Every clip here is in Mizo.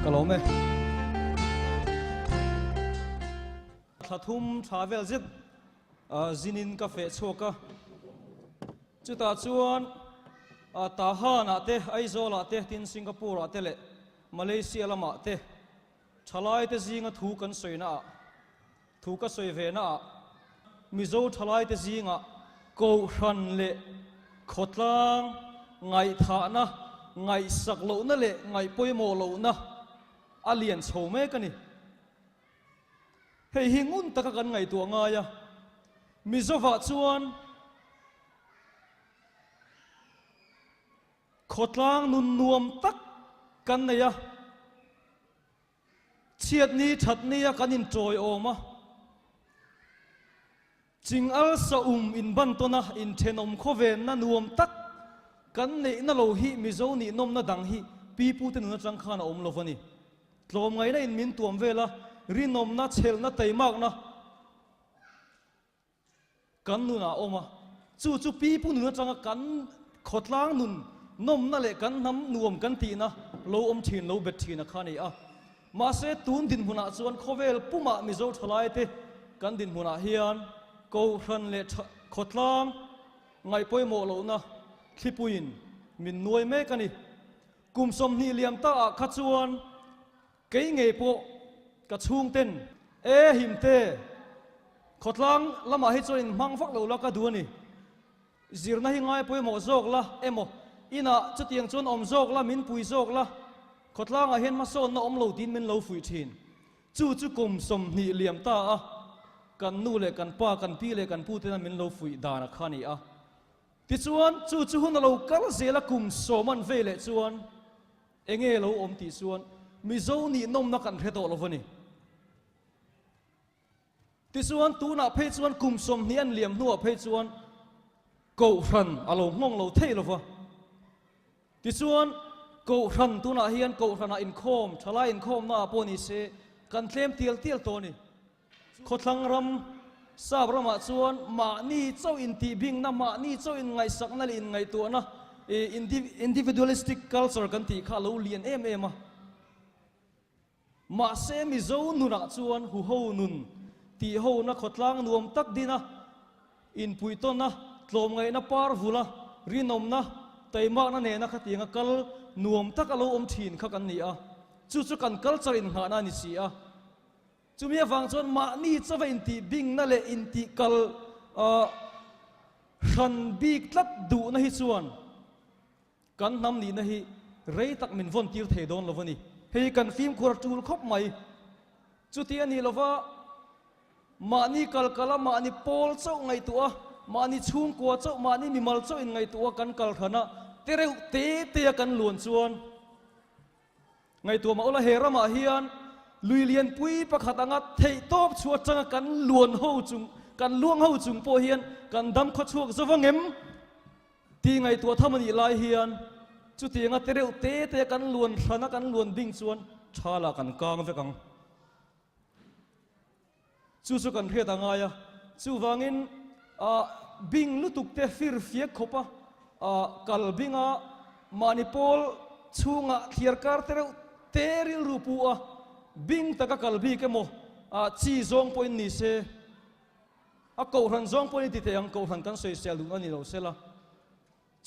Ka lawm e. Thla thum tha vel zet zinin ka feh chhuak a. Chutah chuan Tahan ah te, Aizawl ah te, tin Singapore ah te leh Malaysia lamah te thalai te zinga thu kan sawina ah, thu ka sawi ve na ah Mizo thalai te zingah Kohhran leh khawtlang ngaihthahna, ngaihsak lohna leh ngaihpawimawh lohna a lian chho mek a ni. Hei hi ngun taka kan ngaihtuah ngai a, Mizovah chuan khawtlang nun nuam tak kan nei a, chhiatni thatnia kan inṭawiawm a, Ching alsa um inban tawn a, inthenawm khawvenna nuam tak kan neihna lo hi Mizo nih nawmna dang hi pi pute nun atang khan a awm lo a ni. Tlawmngaihna in min tuam vel a, rinawmna, chhelna, teimakna kan nunah a awm a. Chu chu pi pu nun atanga kan khawtlang nun nawmna leh kan hnam nuam kan tihna lo awm thin, lo bet thin a kha a ni a. Mahse, tun dinhmunah chuan khawvel pumah Mizo thalaite kan dinhmunah hian Kohhran leh khawtlang ngaihpawimawh lohna thlipuiin min nuai mek a ni. Kum 20 liam taah kha chuan kei ngei pawh ka chhungten, E Himte, khawtlang lamah hi chuan inhmang vak lo la ka duh a ni. Zirna hi ngai pawimawh zawk la emaw, inah chutiang chuan awm zawk la, min pui zawk la, khawtlangah hian hmasawnna awm lo tiin min lo fuih thin. Chu chu kum 20 liam ta a, kan nu leh kan pa, kan pi leh kan pu tena min lo fuih dan a kha a ni a. Tichuan, chu chu hun a lo kal zel a, kum sawm an vei leh chuan enge lo awm tih chuan Mizo nih nawmna kan hre tawh lo va ni. Tichuan, tunah phei chuan kum 20 an liam hnuah phei chuan Kohhran a lo nghawng lo thei lo va. Tichuan, Kohhran tunah hian Kohhranah inkhawm, thalai inkhawmnaah pawh ni se, kan tlem tial tial tawh a ni. Khawthlang ram, Sap ramah chuan mahni chauh intihbingna, mahni chauh inngaihsakna leh inngaihtuahna, individualistic culture kan tih kha a lo lian em em a. Mahse Mizo nunah chuan huho nun tihhona khawtlang nuam tak dina, inpuitawna, tlawmngaihna par vula, rinawmna, taimakna nena khatianga kal nuam tak a lo awm thin kha kan ni a, chu chu kan culture innghahna a ni si a. Chumi avang chuan mahni chauha intihbingna leh intihkal hran bik tlat duhna hi chuan, Kan hnam nihna hi rei tak min vawn tir thei dawn lo a ni. Hei kan fimkhur a tul khawp mai. Chuti a nih lova mahni kal kal a, mahni pawl chauh ngaihtuah a, mahni chhungkua chauh, mahni mimal chauh in ngaihtuah a kan kal hran a, te reuh te te a kan luan chuan ngaihtuah mah ula he ramah hian lui lianpui pakhat anga theihtawp chhuah atanga kan luan ho chung, kan luang ho chung pawh hian kan dam khawchhuak zo vang em? Tih ngaihtuah tham a nih lai hian chutianga te reuh te te kan luan hran a kan luan bing chuan tha lah kan kang vek ang. Chu chu kan hriat a ngai a, chuvangin ah bing lutuk te fir fiak khawp a ah kal bing a mahni pawl chhungah thliar kar te reuh te rilru pu a bing taka kal bik emaw ah chi zawng pawhin ni se. A kohhran zawng pawhin i ti thei ang, kohhran kan sawisel duhna ni lo sela.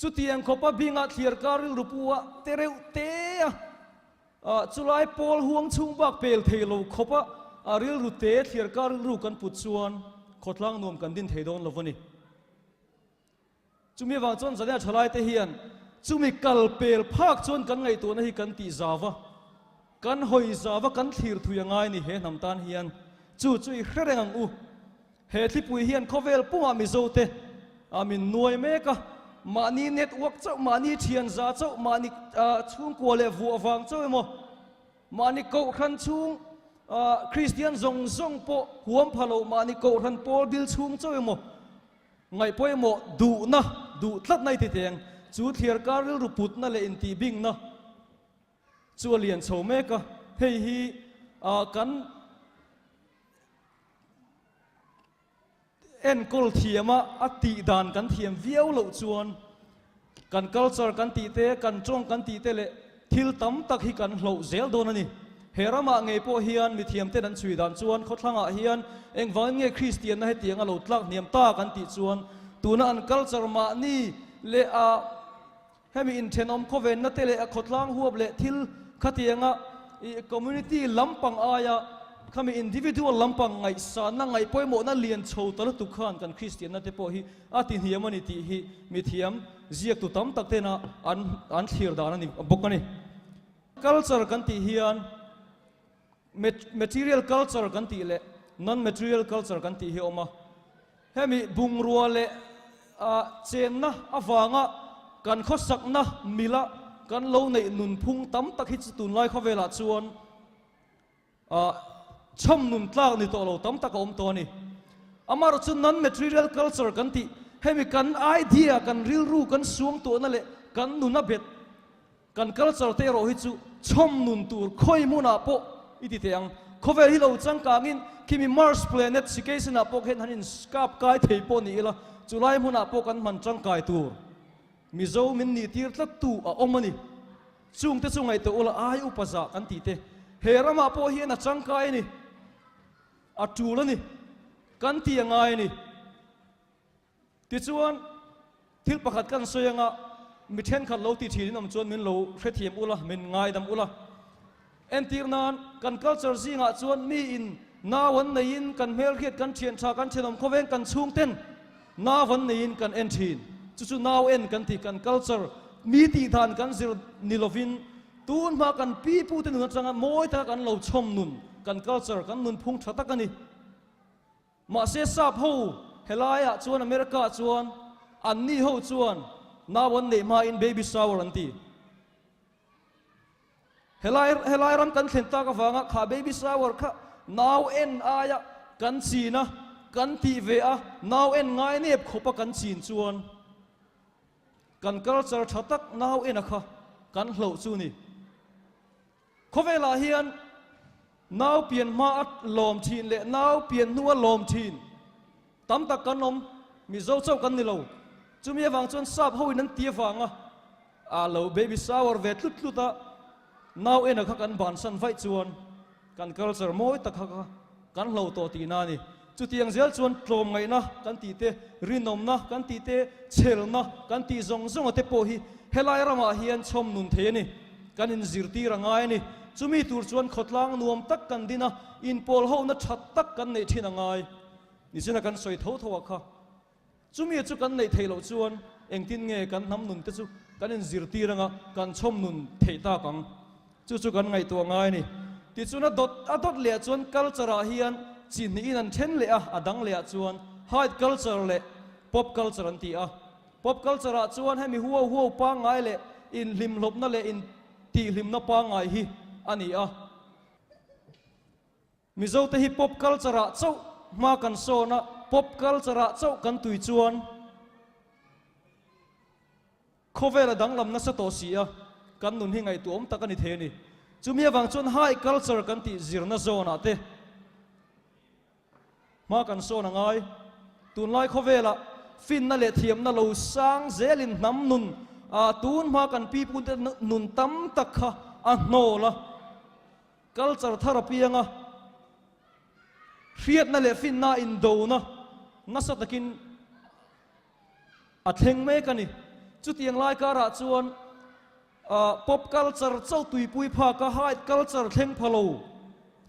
Chutiang khawpa bingah thliar kar rilru pu a te reuh te a, chulai pawl huang chhung bak pel thei lo khawpa a rilru te thliar kar rilru kan put chuan khawtlang nuam kan din thei dawn lo a ni. Chumi avang chuan Zania thalaite hian chumi kal pel phak chuan kan ngaihtuahna hi kan tih zau va, kan hawi zau va, kan thlir thui a ngai ni he hnam tan hian. Chu chu i hre reng ang u. He thlipui hian khawvel pumah Mizote a min nuai mek a, mahni network chauh, mahni thian za chauh, mahni chhungkua leh vuah vang chauh emaw, mahni kohhran chhung Kristian zawng zawng pawh huam pha lo, mahni kohhran pawl bil chhung chauh emaw, Ngaih pawimawh duhna, duh tlatna i ti teng, chu thliarkar rilru putna leh intihbingna chu a lian chho mek a, hei hi kan enkawl thiam a, a tih dan kan thiam viau loh chuan kan culture kan tih te, kan tawng kan tih te leh thil tam tak hi kan hloh zel dawn a ni. He ramah ngei pawh hian mithiamten an chhui dan chuan khawthlangah hian engvangin nge Kristianna hetiang a lo tlak hniam tak an tih chuan tuna an culture mahni leh a hemi inthenawm khawvenna te leh a khawtlang huap leh thil khatianga i community lampang aia khami individual lampang ngaihsanna ngaihpawimawhna lian chho ta lutuk khan kan Kristianna te pawh hi a ti hniam a ni tih hi mithiam ziaktu tam tak tena an an thlir dan a ni bawk a ni. Culture kan tih hian material culture kan tih leh non-material culture kan tih hi a awm a. Hemi bungrua leh chenna avanga kan khawsakna mila kan lo neih nunphung tam tak hi chu tunlai khawvelah chuan Chhawm nun tlak ni tawh lo tam tak a awm tawh a ni. Amaherawh chu non-material culture kan tih, hemi kan idea, kan rilru, kan suangtuahna leh kan nuna bet, kan culture te erawh hi chu chhawm nun tur khawi hmunah pawh i ti thei ang. Khawvel hi lo changkangin khimi Mars planet sikeisenah pawh khian han inkap kai thei pawh ni ila, chulai hmunah pawh kan hman tangkai tur Mizo min nihtir tlattu a awm a ni. Chungte chu ngaihtuah ula ai upa zah kan tih te he ramah pawh hian a changkai a ni, a tul a ni, kan ti a ngai a ni. Tichuan, thil pakhat kan sawi anga mi thenkhat lo ti thin in awm chuan min lo hrethiam ula, min ngaidam ula. Entir nan, kan culture zingah chuan mi in nau an neiin kan hmelhriat, kan thian tha, kan thenawm khawveng, kan chhungten nau an neiin kan en thin. Chu chu nau en kan ti, kan culture mi tih dan kan zir ni lovin tun hma kan pi pute nun atanga mawi taka kan lo chhawm nun, kan culture, kan nunphung tha tak a ni. Mahse sap ho helaiah chuan America ah chuan anni ho chuan nau an neih hmain baby shower an ti. Helai helai ram kan thlen tak avanga kha baby shower kha nau en aia kan chin a, kan tih ve a, nau en ngai nep khawp a kan chin chuan kan culture tha tak nau en a kha kan hloh chu ni. Khawvelah hian nau pian hma a lawm thin leh nau pian hnu a lawm thin tam tak kan awm, Mizo chauh kan ni lo. Chumi avang chuan sap ho in an ti avanga A lo baby shower ve tlut tlut a, nau ena kha kan bansan vaih chuan kan culture mawi tak kha kha kan hlo tawh tihna a ni. Chutiang zel chuan tlawmngaihna kan tih te, rinawmna kan tih te, chhelna kan tih zawng zawnga te pawh hi helai ramah hian chhawm nun thei a ni. Kan inzirtir a ngai a ni. Chumi tur chuan khawtlang nuam tak kan din a, inpawl hona tha tak kan neih thin a ngai. Nichina kan sawi tho tho ah kha. Chumi chu kan neih theih loh chuan engtin nge kan hnam nun te chu kan inzirtir anga kan chhawm nun theih tak ang? Chu chu kan ngaihtuah ngai a ni. Tichuan a dawt a dawt leh ah chuan culture ah hian chi hnihin an then leh a, a dang leh ah chuan high culture leh pop culture an ti a. Pop culture ah chuan hemi huau huau pangngai leh inhlimhlawpna leh intihhlimna pangngai hi a ni a. Mizote hi pop culture ah chauh hma kan sawn a, pop culture ah chauh kan tui chuan khawvel a danglam nasa tawh si a, kan nun hi ngaihtuahawm tak a ni thei a ni. Chumi avang chuan high culture kan tih zirna zawn ah te hma kan sawn a ngai. Tunlai khawvelah finna leh thiamna lo sang zelin hnam nun ah tun hma kan pipute nun tam tak kha a hnawl a. Culture thar a piang a, hriatna leh finna indona nasa takin a thleng mek a ni. Chutiang lai karah chuan pop culture chauh tuipui phaka high culture thleng pha lo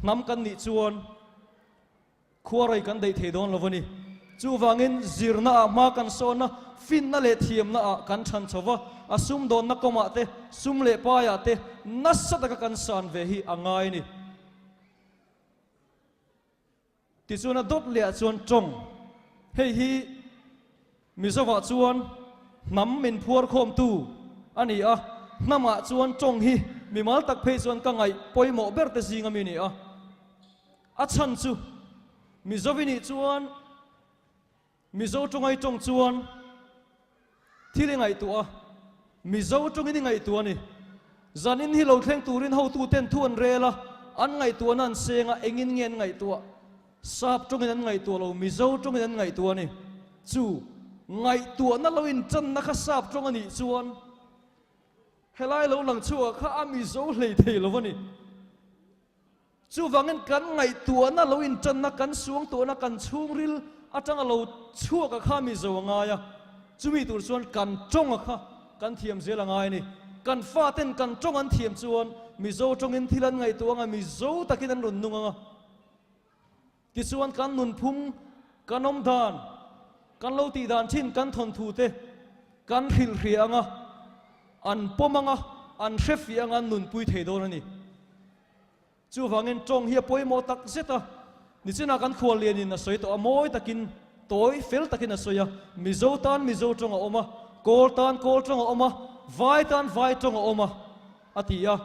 hnam kan nih chuan, Khuarai kan daih thei dawn lo a ni. Chuvangin zirna ah hma kan sawn a, finna leh thiamna ah kan chhan chho va, a sumdawnna kawmah te, sum leh paiah te nasa taka kan san ve hi a ngai a ni. Tichuan a dawt leh ah chuan tawng, hei hi Mizovah chuan hnam min phuar khawmtu a ni a, hnamah chuan tawng hi mimal tak phei chuan ka ngaih pawimawh ber te zing ami a ni a. A chhan chu Mizovi nih chuan Mizo tawngai tawng chuan thil i ngaihtuah a, Mizo tawngin i ngaihtuah a ni. Zanin hi lo thleng turin hotuten thu an rel a, an ngaihtuahna an seng a, engin nge an ngaihtuah? Sap tawngin an ngaihtuah lo, Mizo tawngin an ngaihtuah a ni. Chu ngaihtuahna lo intanna kha sap tawng a nih chuan helai lo lang chhuah kha a Mizo hlei thei lo a ni. Chuvangin kan ngaihtuahna lo inṭanna, kan suangtuahna, kan chhungril aṭanga lo chhuak a kha Mizo a ngai a, chumi tur chuan kan ṭawng a kha kan thiam zel a ngai a ni. Kan faten kan ṭawng an thiam chuan Mizo ṭawngin thil an ngaihtuah anga Mizo takin an rawn nung anga. Tichuan kan nunphung, kan awmdan, kan lo tihdan thin kan thawnthu te kan hrilhhria anga, an pawm anga, an hrefiah anga an nunpui thei dawn a ni. Chuvangin tawng hi a pawimawh tak zet a, nichinah kan khuallianin a sawi tawh a, mawi takin, tawi fel takin a sawi a, Mizo tan Mizo tawng a awm a, Kawl tan Kawl tawng a awm a, Vai tan Vai tawng a awm a, a ti a.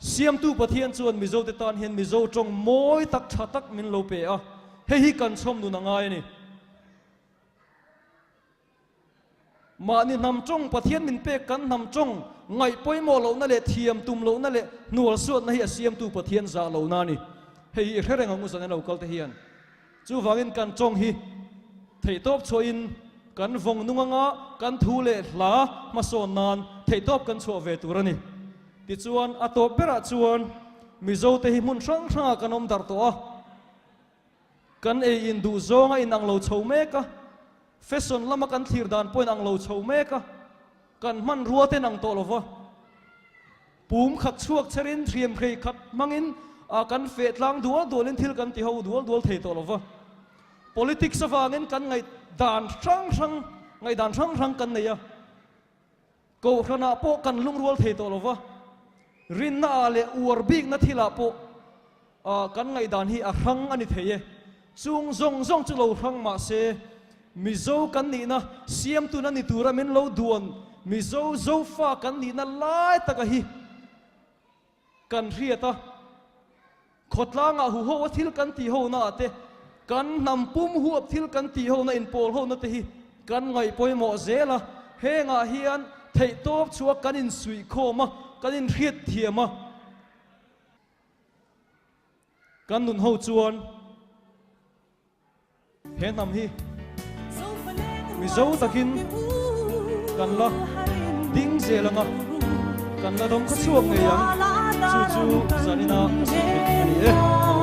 Siamtu Pathian chuan Mizote tan hian Mizo tawng mawi tak tha tak min lo pe a, hei hi kan chhawm nun a ngai a ni. Mahni hnam tawng Pathian min pek kan hnam tawng ngaih pawimawh lohna leh thiam tum lohna leh hnual suatna hi a siamtu Pathian zah lohna a ni. Hei hi i hre reng ang u zan en lo kal te hian. Chuvangin kan tawng hi theihtawp chhuahin kan vawng nung anga kan thu leh hla hmasawn nan theihtawp kan chhuah ve tur a ni. Tichuan a tawp berah chuan Mizote hi hmun hrang hrangah kan awm darh tawh a, kan ei in duh zawng a inang lo chho mek a, fashion lama kan thlir dan pawh inang lo chho mek a, kan hmanrua te inang tawh lo va. Pum khat chhuak cherin hriam hrei khat hmangin kan feh tlang dual dualin thil kan ti ho dual dual thei tawh lo va. Politics avangin kan ngaihdan hrang hrang ngaihdan hrang hrang kan nei a. Kohhranah pawh kan lungrual thei tawh lo va. Rinna ah leh uar bikna thilah pawh kan ngaihdan hi a hrang a ni thei e. Chung zawng zawng chu lo hrang mah se, Mizo kan nihna siamtuna ni tura min lo duan Mizo Zofa kan nihna lai taka hi kan hriat a. Khawtlangah huho a thil kan tih hona ah te, kan hnam pum huap thil kan tih hona inpawl hona te hi kan ngaih pawimawh zel a. Hengah hian theihtawp chhuak kan insuihkhawm a, kan inhriat thiam a. Kan nun ho chuan he hnam hi Mizo takin kan la ding zel ang a, kan la dawng kha chhuak ngei ang, chu chu zanina ka sawi theih a ni e.